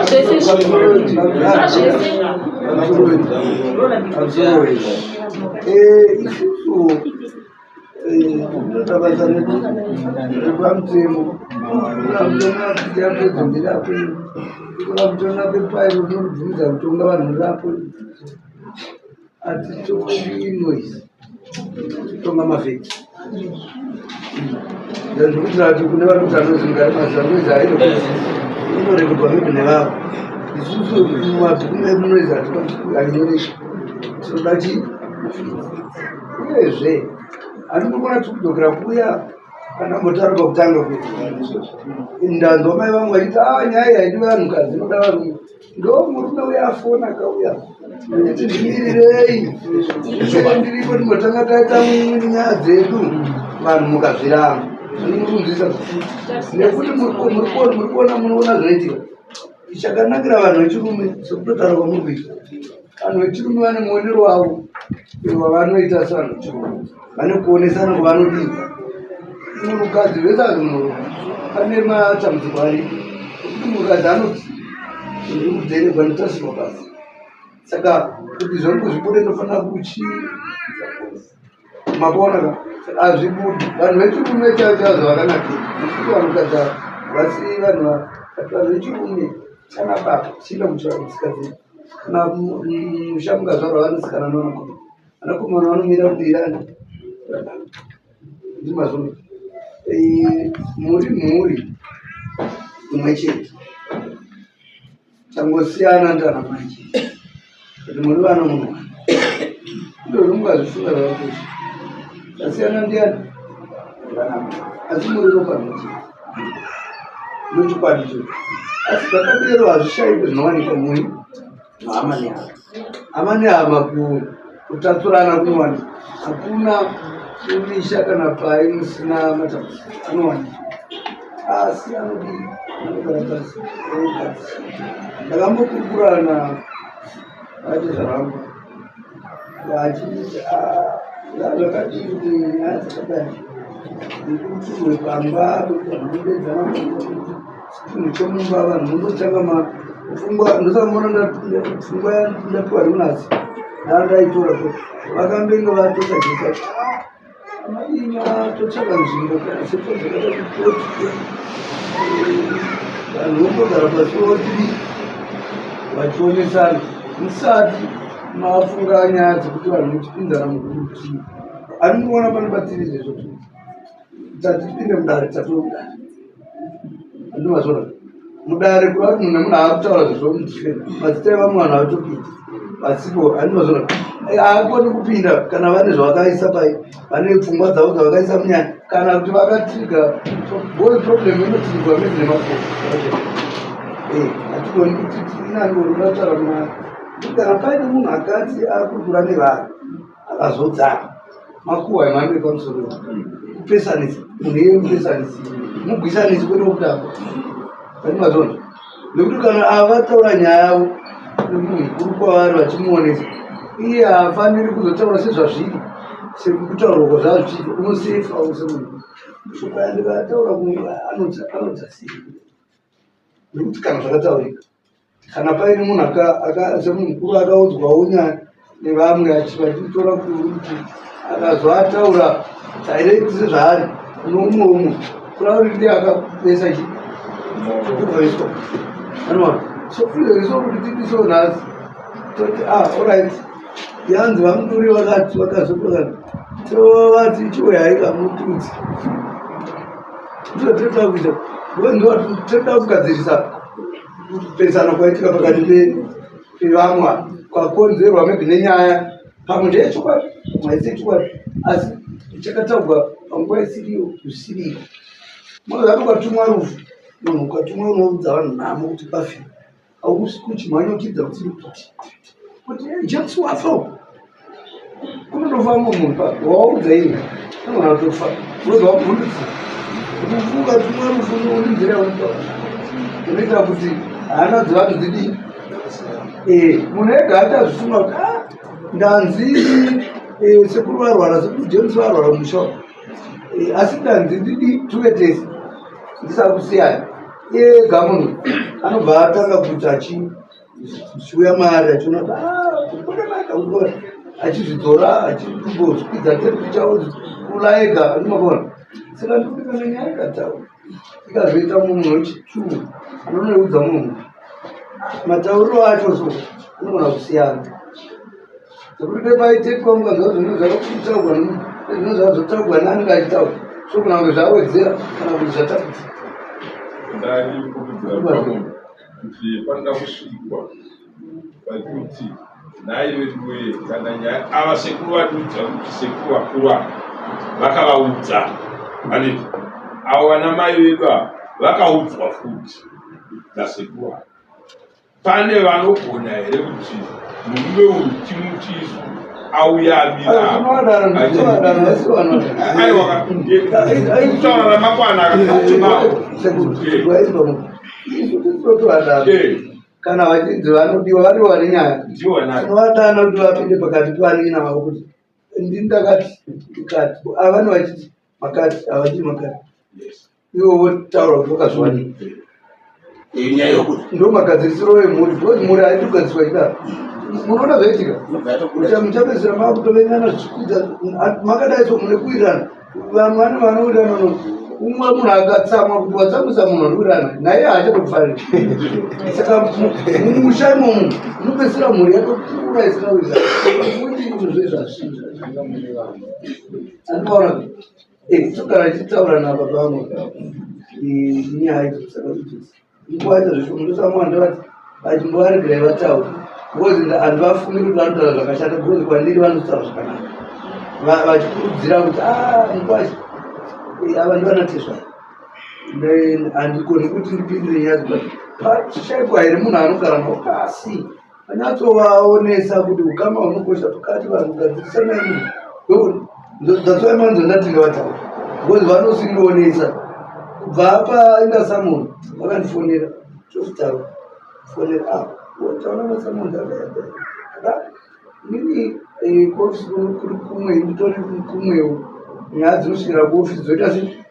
Zvese zvese. Isusu tinoita basa redu repamutemo. Kuna mutemo ndirapo, kuna mutemo pepairo rinobvumidza kutonga vanhu rirapo. Hatitongi noise, totonga mafacts. Zvekuti ati kune vari kuti anozi mugari maziva noise haino inorekodwa maybe nevavo. Isusu mumabhuku medu noise hainyoreki, tinoda chii? Uyezve handinokona tiri kudzokera kuya pandambotaura pakutanga kuti ndanzwa mai vangu vachiti a nyaya iyi haidi vanhukadzi, inoda varume. Ndo murume uya afona akauya achiti ndimirirei, ndiripo, timbotanga taita nyaya dzedu. Vanhu mukazviramba zvinondiunzisa nekuti muri kuona, munoona zvinoitika. Chakanakira vanhu vechirume, sekutotaura kwamuri kuita, vanhu vechirume vane muonero wavo wavanoita sevanhu vechirume, vane kuonesana kwavanodii. Munhukadzi vese azi munhurume pane matambudziko aripo ekuti munhukadzi anoti ndiri kudheregwa, ndotarisirwa pasi, saka kuti zvangu zvibude ndofanira kuchi makuona ka saka hazvibudi. Vanhu vechirume chaivo chaizvo vakanakira nekuti vanhukadzi ava vasi vanhu but vanhu vechirume chana baba chienda kutsika dzedu. Kana musha mukazvarwa vanasikana nevanakomana, vanakomana vanomira kudirani ndimazvo. Muri mhuri imwe chete, changosiyana ndana mai chete, kuti muri vana munhu ndozvo mukazvifunga zvakakosha. Chasiyana ndiani? Vana mai, asi muri ropa rimwe chete, ndochokwadi ichocho. Asi zvakadero hazvishaikwi, zvinowanikwa mui hama nehama, hama nehama, kutatsurana kunowanikwa. Hakuna kumisha kana pai musina matambudziko, anowanikwa, asi anodii? Anogara pasi ogadzisa. Ndakambokurukura vatezvarangu vachiti zvakadii kuti nyaya dzakadai nekutirwe pamba pekuti vanhu vanodedzana chinhu chemumba, vanhu mundotanga mapfungwa. Ndosaka muona pfungwa ndapiwa rinasi ndandaitora, vakambenge vatosagisa amadii matotsvaka nzvimbo kana sepo dzakaita kupoti, vanhu vombogara pasi votidi vachionesana musati mafunga nyaya dzekuti vanhu muchipinzana mukuti andinoona pane patiri izvezvo. Tatipinde mudare, tatoo mudare, andimazvona mudare kuda kuti munhu nemunhu aakutaura zvezvo, mazita evamwe vanhu avatopinda vasipo, andimazvona haakoni kupinda kana vane zvavakaisa pai, vane pfungwa dzavo dzavakaisa munyaya kana kuti vakatriga because problem inotrigwa maybe nemafoni. Hatigoni kuti inani unotaura muna Kana paine munhu akati akurukura nevanhu akazodzana makuhwa emhando yepamusoro kupesanisa munhu iye mupesanisi mugwisanisi kwete wokutamba pane mazona nekuti kana avataura nyaya yavo nemunhu mukuru kwavari vachimuonesa iye haafaniri kuzotaura sezvazviri sekutaurwa kwazvazvichiita unosefa semunhu shoko yandikataura anodzasira nekuti kana zvakataurika kana paine munhu semunhu mukuru akaudzwawo nyaya nevamwe vachitora kuti akazoataura direct sezvaari kune umwe umwe kureva kuti ndiye akapesa chi kubvaiswa anoona so izvozvi so kuti titi so nhasi toti ah alright yanzi vamuduri vakati vakazokakati tovati chiuyai kamutudzi ndozvatinoda kuita ndozvatinoda kugadzirisa kupesana kwaitika pakati pevamwe kwakonzerwa maybe nenyaya pamwe ndeyechokwadi pamwe haisi yechokwadi asi chakataurwa panguva isiriyo zvisiriyo munhu ukatumwa rufu munhu ukatumwa unoudza vanhu nhamo kuti pafiwa hausi kuchimhanya uchiidza kuti kuti James wafa uku kunotofa mumwe munhu pa waudza ini anogona kutofa unobva wabvundutsa rufu ukatumwa rufu unounzira unoita kuti hana dzevanhu dzidii eh, munhu ega achazvifunga kuti ah, ndanzi eh, sekuru varwara sekuru James varwara mumusha eh, asi ndanzi ndidii tuve tese ndisakusiyani ega munhu anobva atanga kuita achiuya maari achiona kuti ah, kwakanaka kuona achizvidzora achimbozvikwidza temperature ozvikula ega anomakona saka ndikuti kana nyaya ikataura ikazoita munhu wechituu anonoudza munhu matauriro acho so anogona kusiyana Zvekuti pepaitepwa mukanzwa zvinhu zvakutaurwa nezvinhu zvazotaurwa neanenge achitaura so kana kunge zvawedzera kana kuti zvatapudza. Ndari kukudzira pamwe kuti panoda kusvikwa pekuti nhai veduwee kana nyaya ava sekuru vatiudza kuti sekuru vakuru ava vakavaudza handiti avo vana mai vedu ava vakaudzwa futi nasekuru ava Pane vanogona here kuti murume uyu timuti isu auye amira aiwa kutaura ramakwana kana vachinzi vanodiwa variwo vane nyaya tinovadana kuti vapinde pakati pevanin'ina vavo kuti ndini ndakati ndikati avane vachiti makati havachiti makati ivo votaura kuti vakazviwanika ndo magadzirisiro emhuri because mhuri haidi kugadziswa ikaro munoona zvaitika muchapedzisira makutovengana zvichikwidza makadai so mune kuwirirana vamwe vane vanowirirana no umwe munhu akatsamwa kuti watsamwisa munhu anowirirana naye haachatokufariri saka mumusha imomo unopedzisira mhuri yatokura isina wirirana kuti izvo zvezvazvinhu andinoona Eh, togara tichitaura nababa vangu nyaya idzo dzakati nguva yacho zvifundisamwa ndovati vachimbovaregerai vataura because handivafungi kuti vanotaura zvakashata because kwandiri vanotaura zvakanaka vachikurudzira kuti ah, mukwashi eh, ava ndivanatezvara handikoni kuti ndipindire nyaya dzekuti pashaikwa here munhu anogara navo pasi Anyatsovaonesa kuti ukama hunokosha pakati vanhu gadzirisanai that's why manzo ndati ngavataura because vanosindionesa kubva painda samon vakandifonera tozotaura fonera ah taona nasamon inini eh, kuofisi kuri kumwe nditori kumwewo nyaya dzinosvikira kuofisi dzoita sei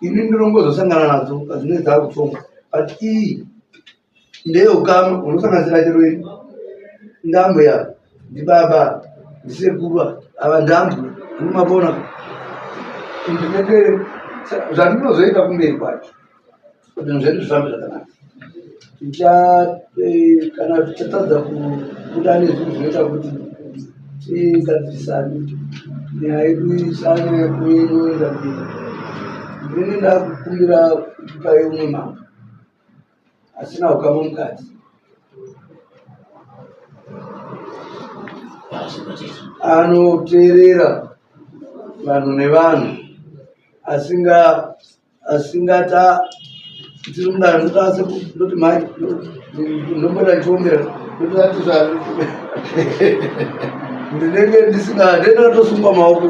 ini ndinongozosangana nadzo padzinenge dzakutonga but iyi ndeyeukama unosanganisira chero ini ndambuya ndibaba ndisekuru ava ndambu anomabona ndinenge zvandinozoita kumberi kwacho kuti zvinhu zvedu zvifambe zvakanaka ticha eh, kana tichatadza kubuda nezvinhu zvinoita kuti tigadzirisane nyaya yedu isanyanya kuinoenda mberi ndinenge ndakukumbira kupai umwe mambo asina ukama mukati anoteerera vanhu nevanhu asinga asingata tiri mudare ndotase ndoti mai ndomboda ndichiombera Ndotati zva ndinenge ndisina ndinotosungwa maoko.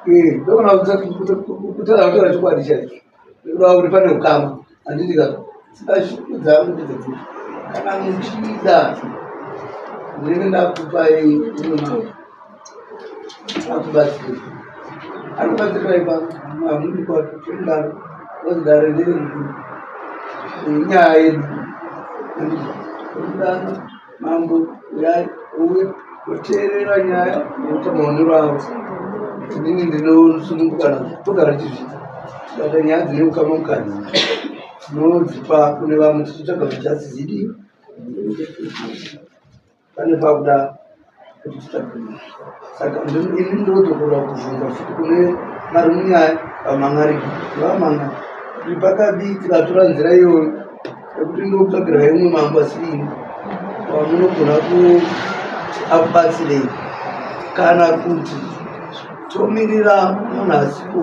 Eh, ndogona kutadza kutaura chokwadi chaicho. Nekuda kuti pane ukama handiti ka saka shungu dzangu ndedzekuti kana muchida ndinenge ndakupai umwe mambo akubatsira anobatsira ipapo hamudi kwacho chemudaro ozi dare ndere mukuru inyaya yedu handiti chemudaro mambo uyai uye kuteerera nyaya nekuita maonero avo inini ndinosununguka nazvo togara tichizviita tikata nyaya dzine ukama mukati tinodzipa kune vamwe tichitsvaga kuti chasizidi pane pakuda kuti titsvage saka ini ndinodzokorora kubvunza futi kune vari munyaya vamhan'ariki vamhan'ari kuti pakadii tikatora nzira iyoyo yekuti ndokutsvagira imwe mambo asi ini wamunogona akubatsirei kana kuti tomirira munhu asipo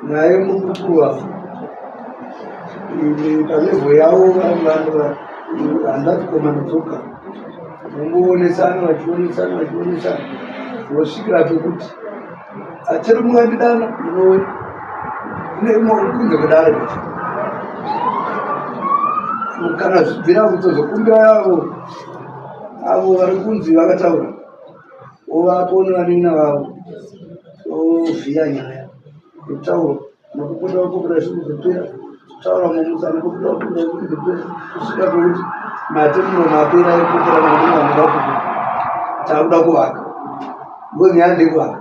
nyaya yemukukurwa palevel yavo handati komana dzoga vongoonesana vachionesana vachionesana vosvikira pekuti achero mukandidana ndinouya kunze kwedare kana zvibvira kutozokumbira avo avo vari kunzi vakataura ovapo nevanin'ina vavo ovhiya nyaya kutaura nokupota kupota zvikuzopera kutaura mumutsa nokupota kupota zvikuzopera kusvika pekuti mate muromo apera ekupotera kana kune vanoda kuku takuda kuvaka because nyaya ndekuvaka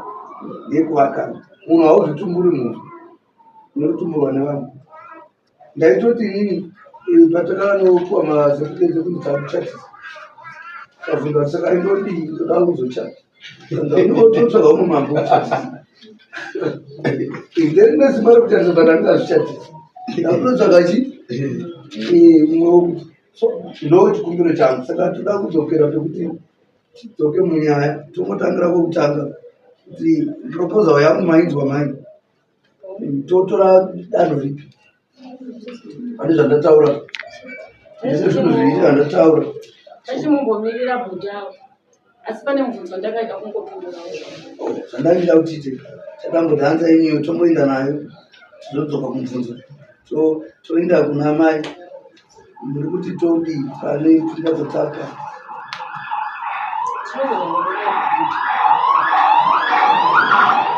ndekuvaka munhu hauzvitumburi munhu unotumburwa nevamwe ndaitoti inini eh, patakanopuwa macertificate ekuti takuchatisa kavhunza kuti saka indodii ndoda kuzochata totsvaga umwe mambo kuchatisa then nesimba rekuchatisa but andingazvichatisa ndakutotsvaga chi eh, mumwe wekuti so ndo chikumbiro changu saka toda kudzokera pekuti tidzoke munyaya tongotangira kwekutanga kuti proposal yangu mainzwa mai totora danho ripi pane zvandataura ndese zvinhu zviviri zvandataura tachimumbomirira bhuti avo asi pane mubvunzo ndakaida kungopindurawo oh, zvandaida kuti ite takambodanza iniyo tomboenda nayo tizodzoka kumubvunzo toenda kuna mai muri kuti todii pane pfungwa dzataka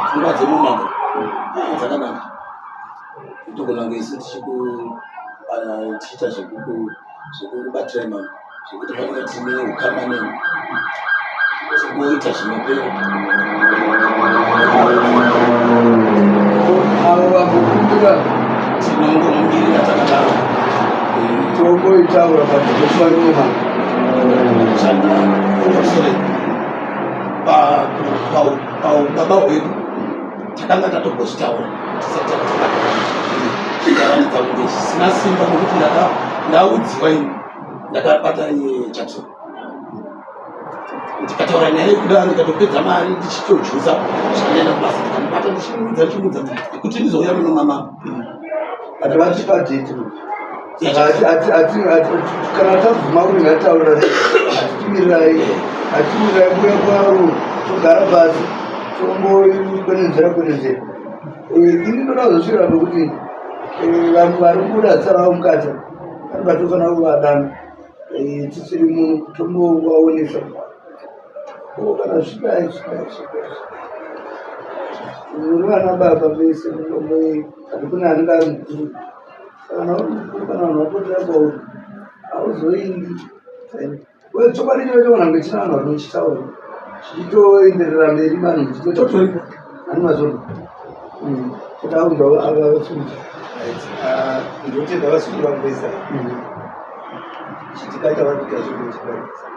pfungwa dzemumambo ah, dzakanaka togona kunge isu ah, tichiita zvekukubatsirai mambo zvekuti panenge tine ukama nemi tingoita zvinopera avo vakukumbira tinongomumirira takadaro tongoitaura pakufanuma paubaba hwedu takanga tatombozvitaura tisati tikaratidza kunge zvisina simba nokuti ndaudziwa ini ndakabata iye Jackson ndikataura nyaya yekuda ndikatopedza mari ndichitojusa zvakandaenda kubasa ndikamubata ndichimuudza ndichimuudza kuti ndizouya muno mama but vatipa date kana tabvuma kuti ngataura hatitimirai hatitimirai kuya kwaro togara pasi tombokwenenzera kwenenzera ini ndoda kuzosvira pekuti vanhu vari kubuda tsara mukati vanhu vatofanira kuvadana eh, tisiri muno tombovaonesa ko kana zvidai zvidai zvidai muri vana baba vese ati kune anenge ari mukuru kana uri mukuru kana vanhu vapotera kwauri hauzoindi Uye chokwadi chaicho chogona kunge china vanhu vanochitaura chichitoenderera mberi vanhu muchitototoiko ani mazona toda kunzwa vasungi ah, ndotenda vasungi vangu vese chitika chavari kuita chikuchibaisa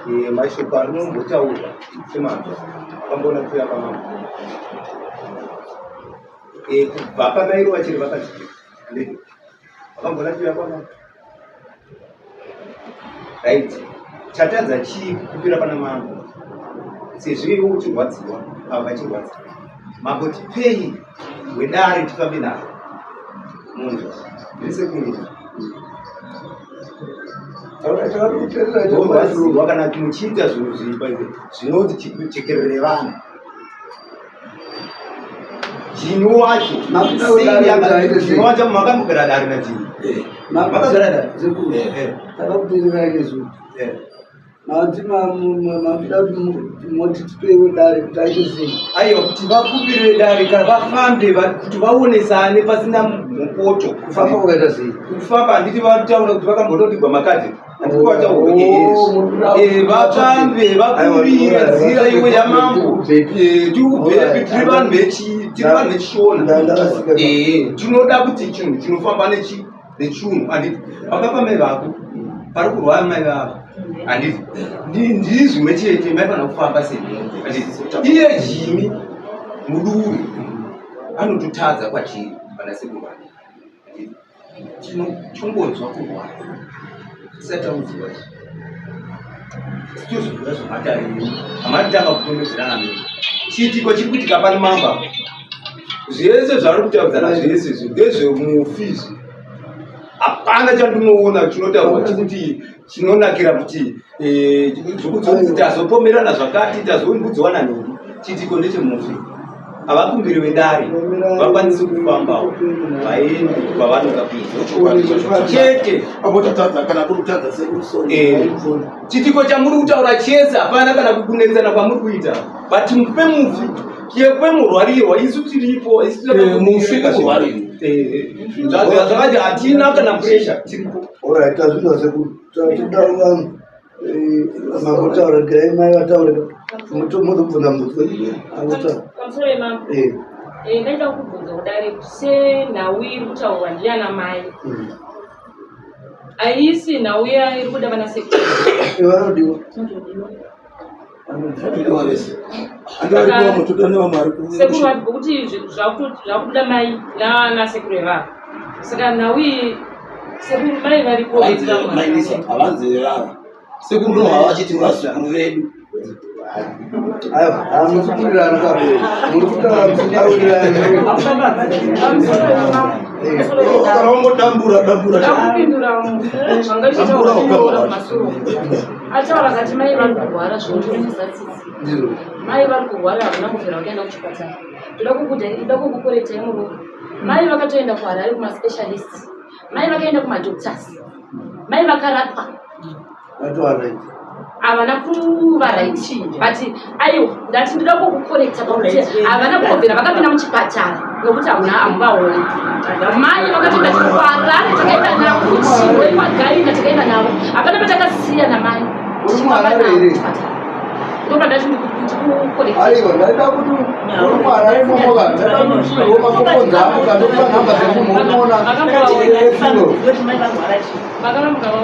eh, mashoko anombotaurwa semanzwa akamboona kuuya pamambo eh, kubva pamairo vachiri vakati Wakambona kuya kwamambo? Right. Chatadza chii kukumbira pana mambo? Sezvo iwe uchirwadziwa, ava vachirwadziwa. Mambo tipei wedare tifambe naro. Munhu, ndiri sekunge. Ndorwadziwa kana kuti muchiita zvinhu zvipa zvinoti chekerere vanhu. Jini wacho jini wacho makambogara dare na jini. Makagara dare. Takakuteererai nezuro. Mati makuda kuti moti tipewe dare kuti aite sei? Aiwa kuti vakumbire dare kana vafambe kuti vaonesane pasina mupoto. Kufamba kwakaita sei? Kufamba handiti vataura kuti vakambotodigwa makadhi. Handiti vataura eh, vafambe vakumbire nzira iwe yamambo. Eh, tiri kubvepi tiri vanhu vechi tiri vanhu vechishona. Eh, tinoda kuti chinhu chinofamba nechi nechunhu handiti pakapa mai vako pari kurwara mai vavo handiti ndii zvimwe chete maifanira kufamba sei handiti iye jimi muduri anototadza kwatiri vana sekuru vake tinongonzwa kurwara tisati tauziva izvi tozviziva zvematare amatanga kupomedzerana mene chiitiko chiri kuitika pano mamba zvese zvaari kutaudzana zvese izvi ndezvemufi izvi hapana chandinoona chinotaurwa chekuti chinonakira kuti eh, zvekuti tazopomerana zvakati tazombudziwana nhingi chiitiko ndechemufi havakumbiri vedare vakwanise kufambawo vaende kwavanoda kuenda chete eh, chitiko chamuri kutaura chese hapana kana kukunetsana kwamuri kuita but mupe mufi yekwe isu tiripo isu eh, mufi kurwarirwa eh, zvakati hatina kana pressure tiripo orit tazvinzwa sekuru tinoda vanhu mambotaura regerai mai vataure mozobvunza mubvunzo angotaura pamusoro yemambo ndaida kukubvunza kudare kuti senhau iri kutaurwa ndiana mai haisi nhau iya iri kuda vana sekuru vanodiwa sekuru vati kuti zvakutoda mai nanasekuru evavo saka nhau iyi sekuru mai varipo havanzi vevava sekuru ndohava vachiti vazukuru vedu aiwa hamusi kuwirirana ka muri kutaura musingawirirani kana wangodambura dambura ndakupindura zvanga zvichitaura masuro ataura akati mai vari kurwara zvinotonzwisa tsitsi mai vari kurwara havana kubvira vakaenda kuchipatara ndoda kukuda ndoda kukukorektai murume mai vakatoenda kuharare kumaspecialist mai vakaenda kumadoctors mai vakarapwa havana kuva right but aiwa ndati ndoda kukukorekta pakuti havana kumbobvira vakapinda muchipatara nokuti hamuna hamuvaoni mai vakatoenda kuharare takaenda navo kuchirwe kwagaina takaenda navo hapana patakasiya namai tichifamba navo kuchipatara ndopandati ndikukorekta Aiwa, ndaida kuti uri muHarare imomo ka, ndaida kuti upiwe makokonza ako ka, ndokupa nhamba dzemunhu unoona funeral.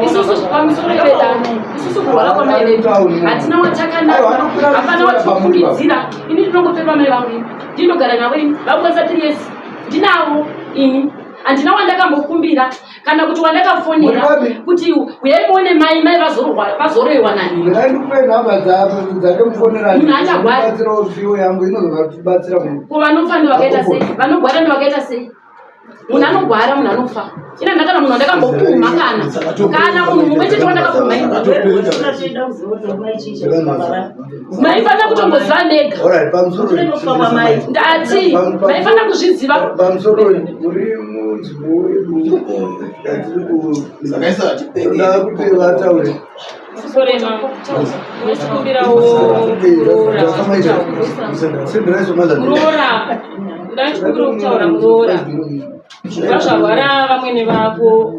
Isusu pamusoro pedano isusu kurwara kwamai vedu hatina watakanaka hapana watinofungidzira ini ndinongofema mai vangu ini ndinogara navo ini vakwanisa tiri yesi ndinavo ini handina wandakambokumbira kana kuti wandakafonera kuti uyai muone mai mai vazoroiwa nani Ndingai ndikupe nhamba dzake mufonerani. Munhu achagwara. Batsirawo fiyo yangu inozobatsira munhu. Ko vanofa ndovakaita sei vanogwara ndovakaita sei munhu anogwara munhu anofa ina ndakana munhu wandakambopumha kana kana munhu mumwe chete wandakapumha ini maifanira kutomboziva mega Alright, pamusoro. Ndati maifanira kuzviziva. Pamusoro muri munzvimbo yedu yatiri ku Ndoda kuti vataure. Ndinokumbirawo muroora muroora ndachikumbira kutaura muroora kubva zvarwara vamwene vako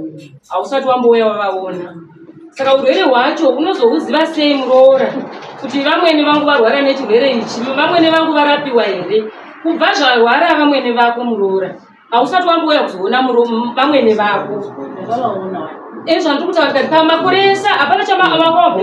hausati wambouya wavaona saka urwere hwacho unozohuziva sei muroora kuti vamwene vangu varwara nechirwere ichi vamwene vangu varapiwa here kubva zvarwara vamwene vako muroora hausati wambouya kuzoona vamwene vako ezvandiri kutaura tikati pamakore ese hapana chamawabva.